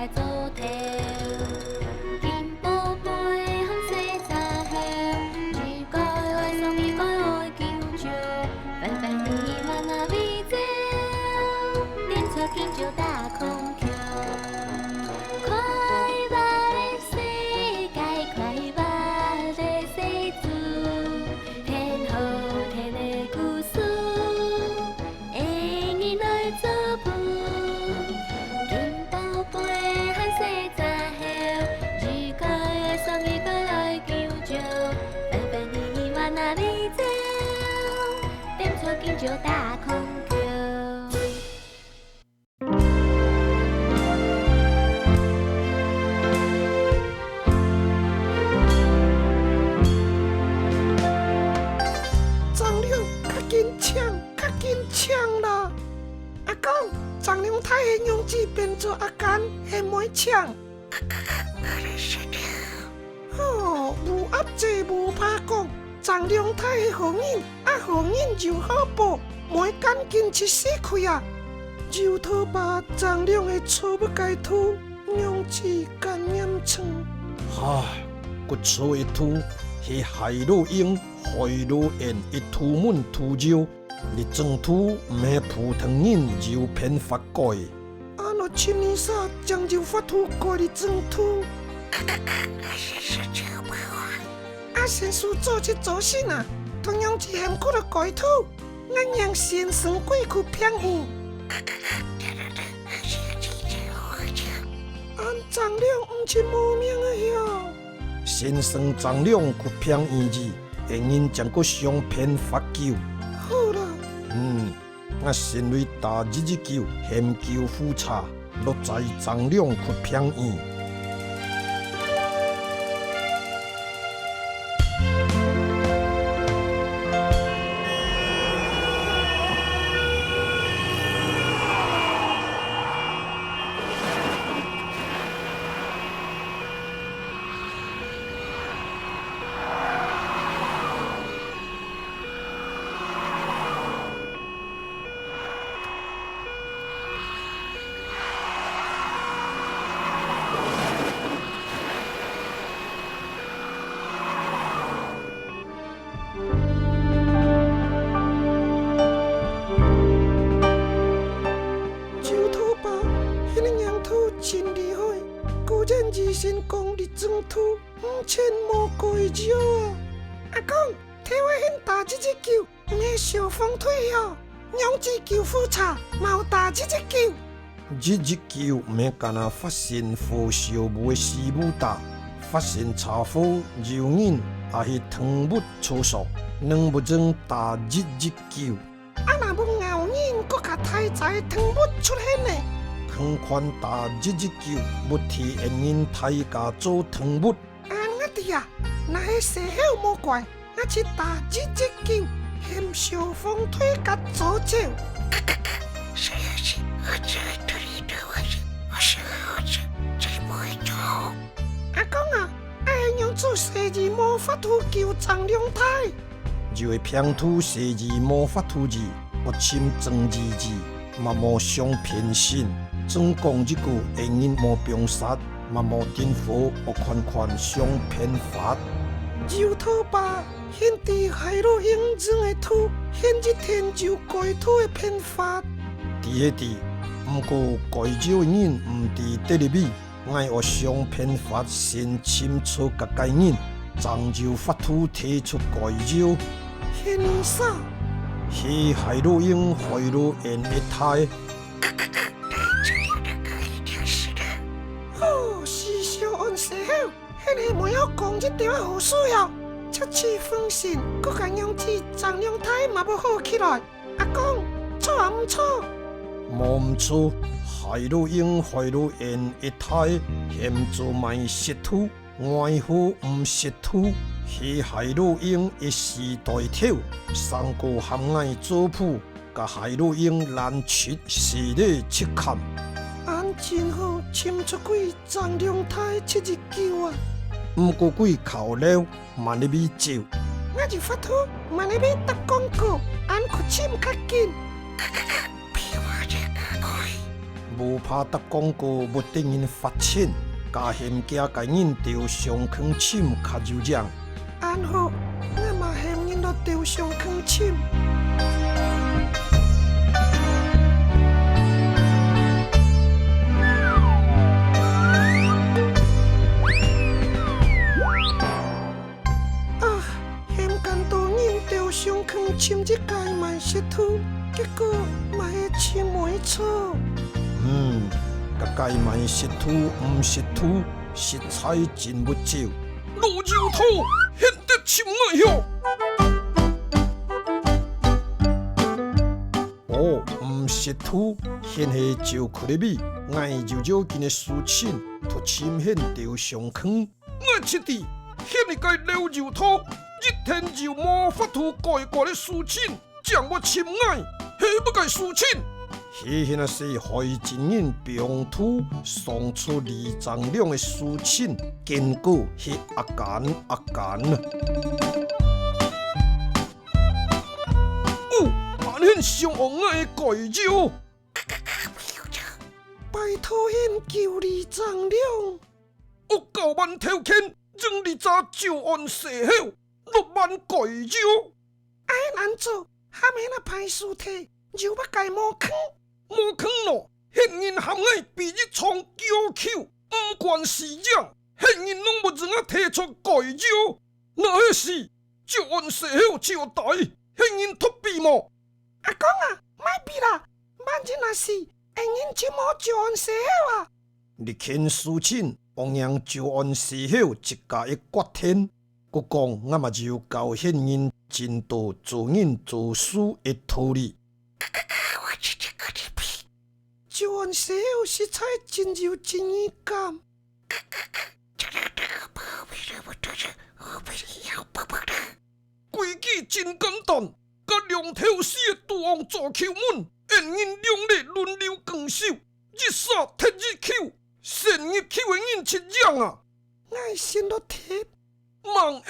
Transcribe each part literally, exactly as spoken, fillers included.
做頭。金寶貝和細隻猴，一個愛送，一個愛救救，分分你慢那飛走，踮出金蕉打孔。快活的世界，快活的世界，聽好聽的故事。 會人來做伴。金寶貝和細隻猴，一個愛送，一個愛救救，分分你慢那飛走，踮出金蕉打孔。 張良，較緊請，較緊請啦！阿公，張良大係仰子變做阿奸，係毋會請？吼，烏鴉嘴無話講，張良大係好人，啊好人有好報，毋會奸經一世虧啊！劉頭伯，張良係錯毋該途， 仰子恁嚴重？唉，骨粗一途，係海老鷹、海老雁一途門途就，你正途毋係普通人有辦法改。啊，若尋你煞正有法度改你正途。啊，先生做七做先啊，同樣子喊過來改途。 𠊎仰先生鬼去騙你？恁張良毋就無命啊喲！先生張良去騙你，恩人正過想辦法救。好啦。嗯，𠊎先來打一一九，喊救護車，落載張良去騙你。 劉頭伯，你个念頭真厲害，果然醫生講个正途，毋曾無改造啊！阿公，替𠊎喊打一一九， 毋係消防隊哦，仰子救護車，無打一一九。一一九毋係干那發生火燒屋个時務打，發生車禍、有人抑係動物受傷，能毋正打一一九？啊若無咬人，閣較大隻動物出現呢？仝款打一一九，毋提恩人大家做動物。 恁𠊎知啊，若係細猴無怪，𠊎去打一一九，喊消防隊甲捉走。阿公啊，愛仰子細義無法度救張良大？ 有个病毒細義無法度醫，愛尋中醫醫，嘛無相騙信。總講一句，恩人無放煞，嘛無點火，愛款款想辦法。劉頭伯，你知海老鷹正个途，你一定有改途个辦法。知係知，毋過改造个人毋知得入去。 𠊎愛想辦法先尋出該个人，正有法度提出改造。係你啥？係海老鷹、海老雁个大。吼，死小安細猴，你係無愛講這兜好事哦？出去奉承，閣敢仰子張良大嘛無好起來。 阿公，著啊毋著？無毋著，海老鷹、海老雁个大喊做麼个識途，奈何毋識途，係海老鷹个時代頭，上過喊𠊎做伴，甲海老鷹攔出勢力出砍。恁正好尋出去張良大七一九啊！毋過佢靠了， 慢一位走。𠊎有法度慢一位打廣告，恁確實較緊。無怕搭廣告會得人罰錢，加喊其他个人到上坑尋較有影。恁好，𠊎嘛喊人來到上坑尋。 啊，喊恁多人到上坑尋一个萬事兔，結果嘛係尋毋著。嗯，該个萬事兔毋識兔，實在真無招。老油頭，現得尋𠊎喲！哦，毋識兔，現係就去哩，𠊎有要緊个事情，就尋你到上坑。 𠊎知，你該老油頭，一定有無法度解決个事情，正會尋𠊎，係麼个事情？係該細害精人放毒傷著里長娘个事情，經過係阿簡阿簡。哦，恁你想學𠊎个解藥？拜託你救里長娘！ 惡狗萬頭牽，用里長招安細猴，落萬解藥。愛恁做，喊你那歹事體，有麼个無空？無空咯，你人喊𠊎比一場叫球，毋管輸贏，你人攏無用啊提出解藥。若係輸，招安細猴就大，你人托比無？阿公啊，莫比啦，萬一若輸，你人就無招安細猴啊！ 這件事情，望仰招安細猴自家个決定，故講𠊎嘛有教你人真多做人做事个道理。招安細猴實在真有正義感。 規矩真簡單，佮兩頭四个賭王做球門，𫣆人兩个輪流扛手，一儕踢一球，先入球个人就贏啊！𠊎先來踢。吂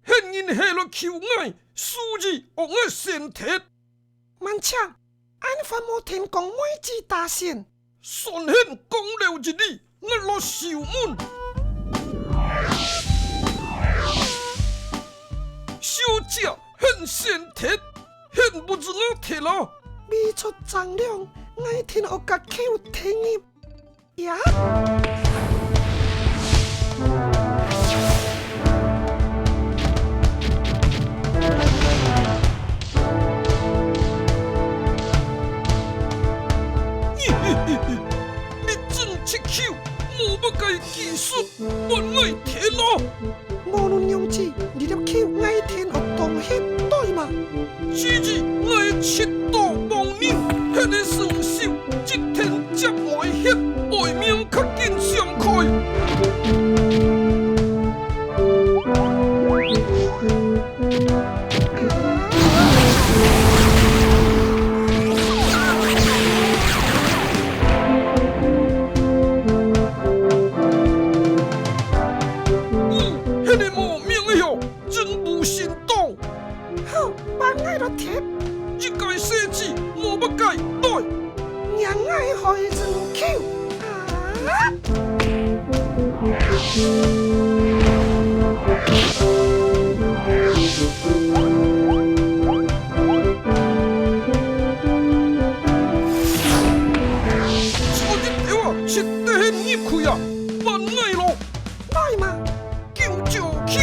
會，你人下來求𠊎，輸了愛𠊎先踢。慢且，恁還無聽講妹子大仙。 算你講了一理，𠊎來收門。小姐，你先踢，你毋准𠊎踢啊！未出張量，𠊎定愛共球踢入。呀！ 你真出球，無麼个技術，還愛踢咯！無論仰子，這粒球𠊎定愛當入，對嘛？只是𠊎七刀亡人，你个雙手一定接毋入，愛命較緊閃開。 哦，你个無命个喲，真無神道！好，換𠊎來踢。一个細子，無麼个，來！ 讓𠊎開始球啊！差一點啊，就得你入去啊！換𠊎咯！來嘛！ 救救救！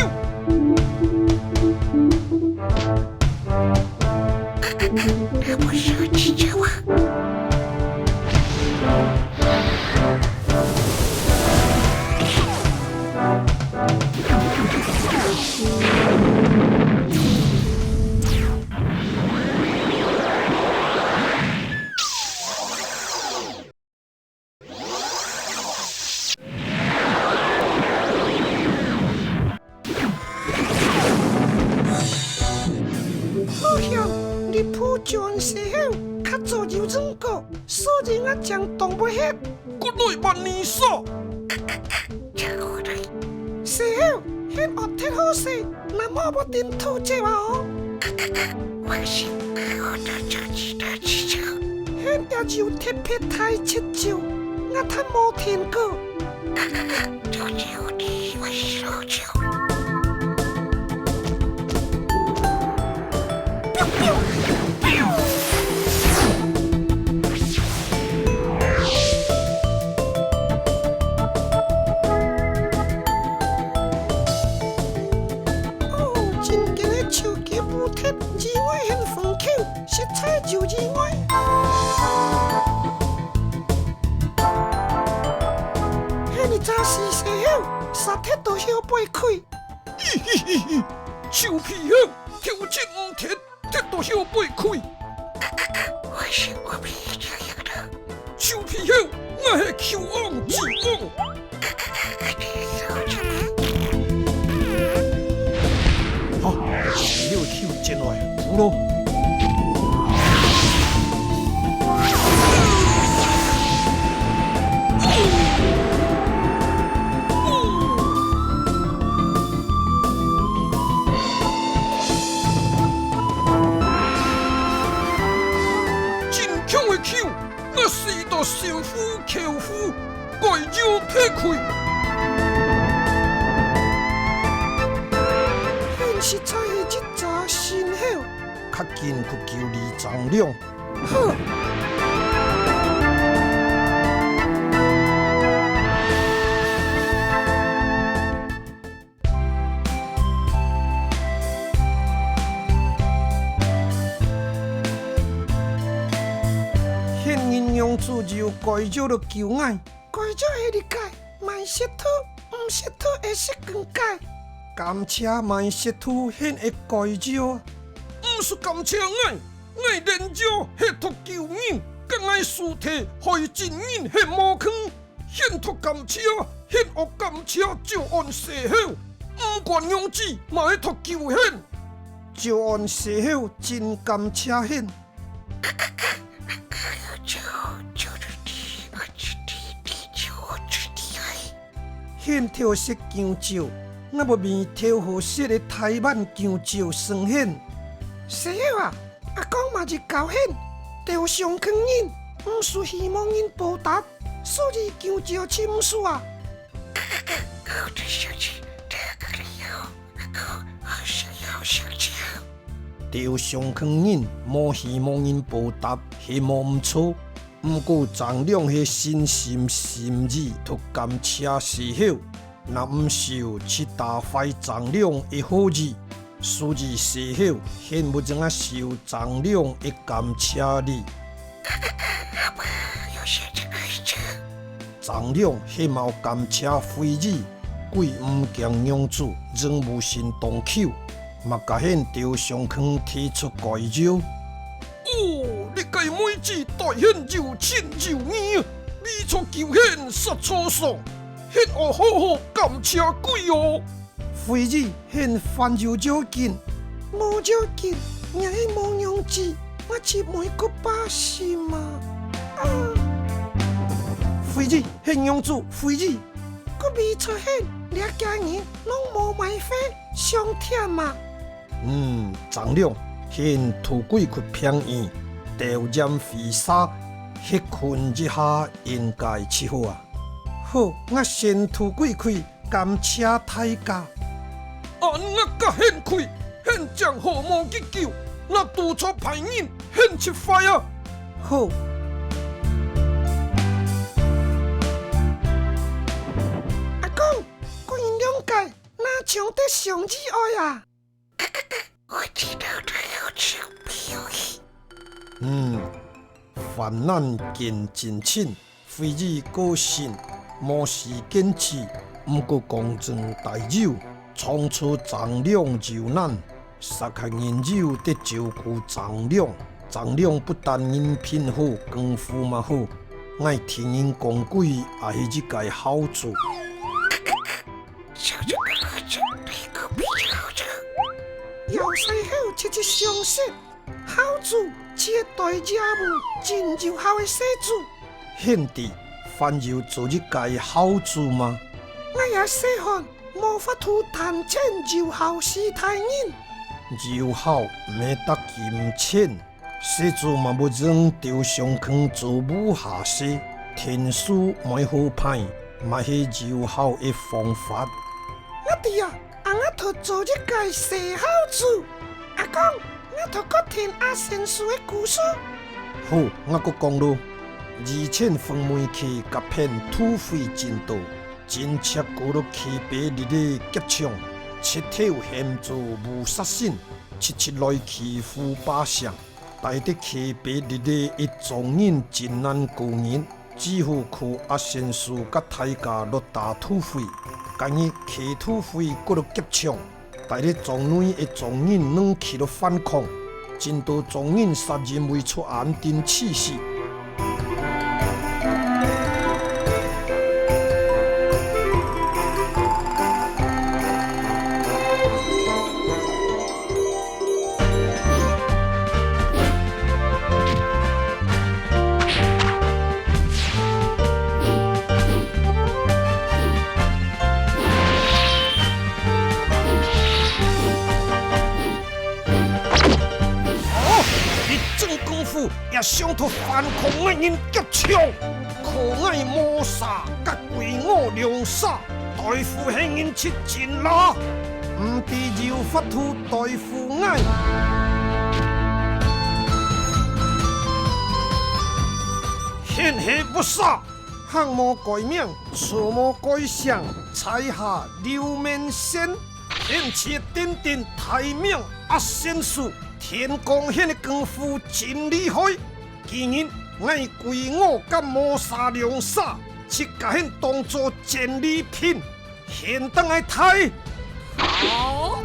好像你鋪轉時候較早有用過，所以𠊎正擋袂核。過來吧，你說。時候，現惡忒好勢，那麼無定土接啊哦。 你也有特別大七招，𠊎聽無聽過。哦，真經个超級武特，意外很豐富。 實在就意外。嘿，你真係時候，煞忒到後背去。臭皮猴，挑戰毋忒，忒到後背去。我是我皮猴。 臭皮猴，𠊎係Q王之王。好，細猴Q轉來，服咯。真強个Q！ 𠊎死到心服口服，該招忒虧。你實在係一隻神猴。較緊去救李張良。好。 現任娘子有該招來救𠊎。該招係這个，慢食土，毋食土會食更加。甘蔗慢食土，現係該招。毋使甘蔗𠊎，𠊎連招係擇救人，該𠊎屍體害真人係無囥。 現擇甘蔗，現擇甘蔗招安細猴，毋管娘子，嘛係擇救現。招安細猴，真甘蔗現。現挑食弓蕉，𠊎無味挑好食个大滿弓蕉算現。細猴啊， 阿公嘛係教現，鬥相囥人，毋使希望人報答，所以弓蕉就毋使啊。鬥相囥人，無希望人報答，係無毋著。毋過張良係真心誠意擇甘蔗細猴， 若毋收，就打壞張良个好意，所以細猴現無正啊收張良个甘蔗哩。張良係無甘蔗非議，鬼毋驚娘子，人無信當口，嘛甲現鬥相囥提出該招。哦，你个妹子大現有情有義，未錯救現殺錯上。 現愛好好感謝佢哦。非議，現還有要緊。無要緊，若係無娘子，𠊎就無一個把心啊。啊！非議，現娘子，非議。佢未出現，這家人攏無買花，上忝啊！嗯，張良，現渡佢去病院，調養回儕，歇睏一下應該就好啊。 好，𠊎先渡佢去，感謝大家。恁𠊎甲現去，現正好無幾久，若堵著歹人，現就壞啊！好。阿公，看𠊎兩个，哪像得相意愛啊？ 嗯，患難見真情，非議個性，無時見志，毋過剛正大有，創造張良有難，煞下人有得照顧張良。張良不但人品好，功夫嘛好，𠊎聽人講過，也係一個孝子。 枵死猴，切切相識，孝子，絕對也毋真有孝个細子。兄弟，還有做一個孝子嗎？𠊎也細漢，無法度談成有孝事大人。有孝，毋係得金錢。世主嘛毋應丟上坑做無下事，天數毋好歹，嘛係有效个方法。我知啊，啊𠊎討做一個細孝子。阿公，𠊎討過聽阿仙師个故事。好，𠊎過講咯。以前紅梅溪該片土匪盡多，盡赤古落溪壩裡个劫搶，直頭喊做無殺身，直直來欺負百姓。 戴在溪壩裡个一莊人盡難過日，只好靠阿仙師佮大家落打土匪。該日溪土匪過落劫搶，戴在莊內个莊人攏起來反抗，盡多莊人煞因為著恁定死。 哦，你真功夫，也想討反抗𠊎人劫搶，靠𠊎魔煞佮鬼我兩儕，對付係人七進啦，毋知有法度對付𠊎。現係活煞，行無改名，坐無改姓，在下劉面仙。 現在定定大名阿仙師，天罡現个功夫真厲害。今日𠊎鬼我佮魔煞兩儕，自家現當做戰利品，現當愛大。好！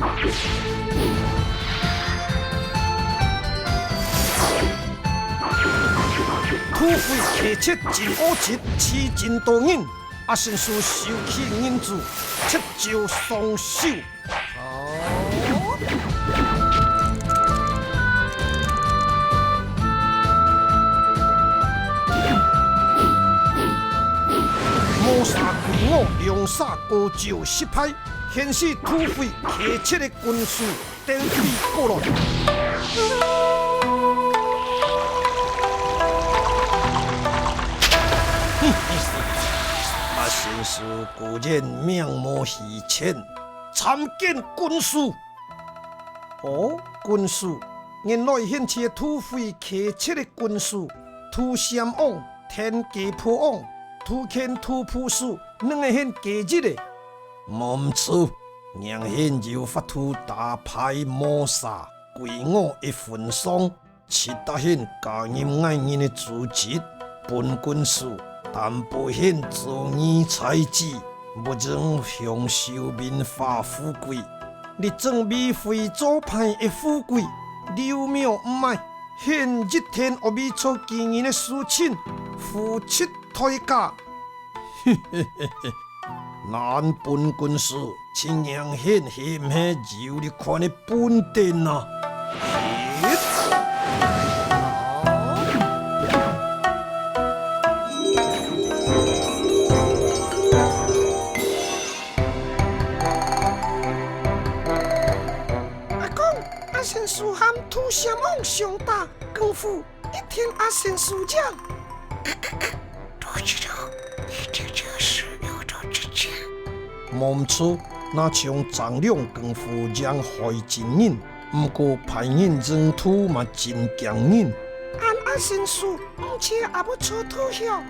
土匪溪賊真惡質，死盡多人。阿仙師收起銀子，直接上手。 魔煞鬼我兩儕高招失敗，現時土匪溪賊个軍師登飛過來。阿仙師果然名不虛傳。 參見軍師。哦，軍師，原來現在土匪溪賊个軍師，渡仙王、天雞婆王、渡乾渡普師，兩個現雞贼个。無毋著，𠊎現有法度打敗魔煞、鬼我个分上。 直達現加入𠊎人个組織，本軍師擔保現做義才子，毋應享受榮華富貴，你準備會做歹个富貴，劉廟毋賣，現一定愛為著佢人个事情付出代價。 恁本軍師，親娘現係毋係有這款个本事啊？阿公，阿仙師和渡仙王相打，功夫 一定阿仙師贏。無毋著，若像張良功夫贏海津人，毋過別人認渡嘛真驚人。恁阿仙師，毋知阿不著渡曉？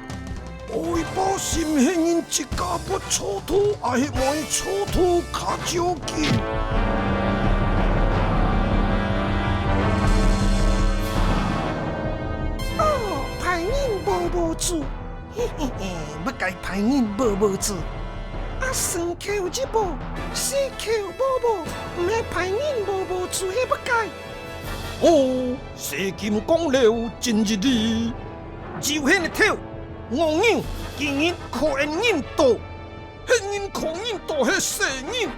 愛把心係人自家不著渡，還係莫著渡較要緊？哦，別人無無主，嘿嘿嘿，不該別人無無主。啊，三口一無，四口無無，毋係別人無無主，係不該。哦， 洗金光了真一理。就係你頭，戇人，竟然可憐人多，係人可憐多係死人。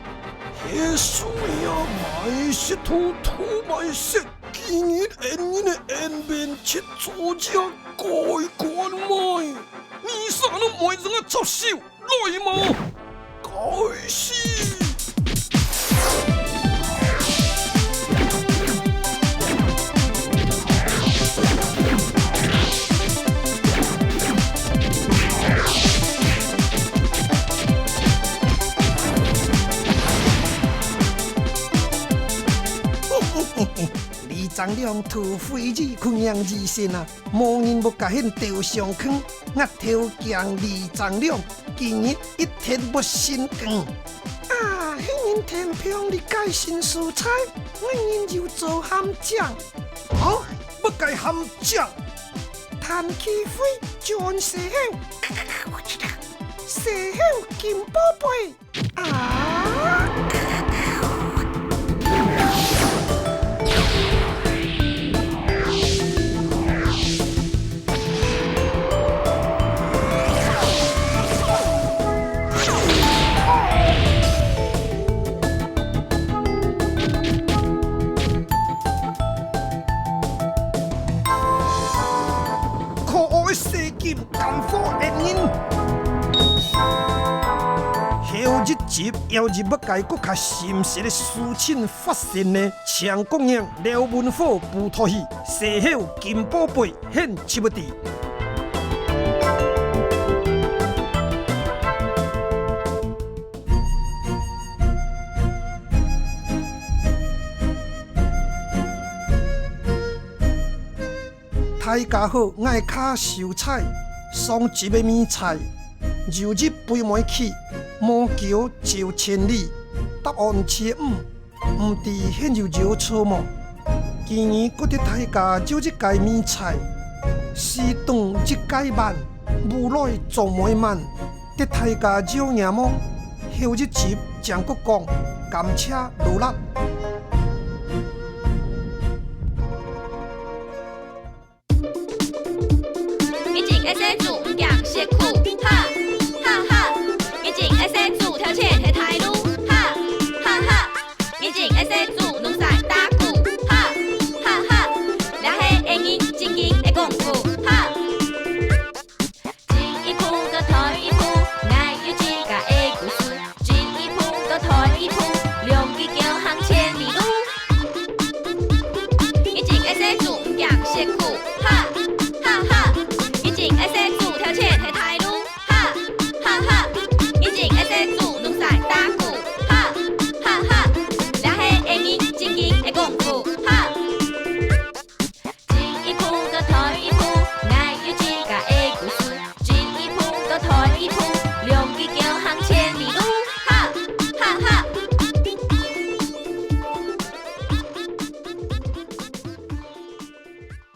係輸贏買色，渡渡買色，竟然恩人个恩面切做這改觀賣。你啥人買人个插手？ 來嘛！該死！張良土匪子，佢娘子心啊，無人會甲𠍲鬥相囥，額頭驚李張良，今日一定會心梗。啊，𠍲人天平裡个新蔬菜，𠊎人又做鹹醬。好，乜个鹹醬？ 彈起飛，轉西鄉，西鄉金寶貝啊！可惡个細金奸貨惡人！後一集又有麼个更加心塞个事情發生呢？請各位留文化部落去，西鄉金寶貝，𠍲就會知。 大家好，𠊎係卡秀才。上集个謎猜，有一肥妹去，無橋就千里。答案係五，毋知𠍲有搖著無？今日過得大家有一个謎猜，四頓一个碗，無來做妹滿。 得大家有影無？後一集正過講，感謝勞力。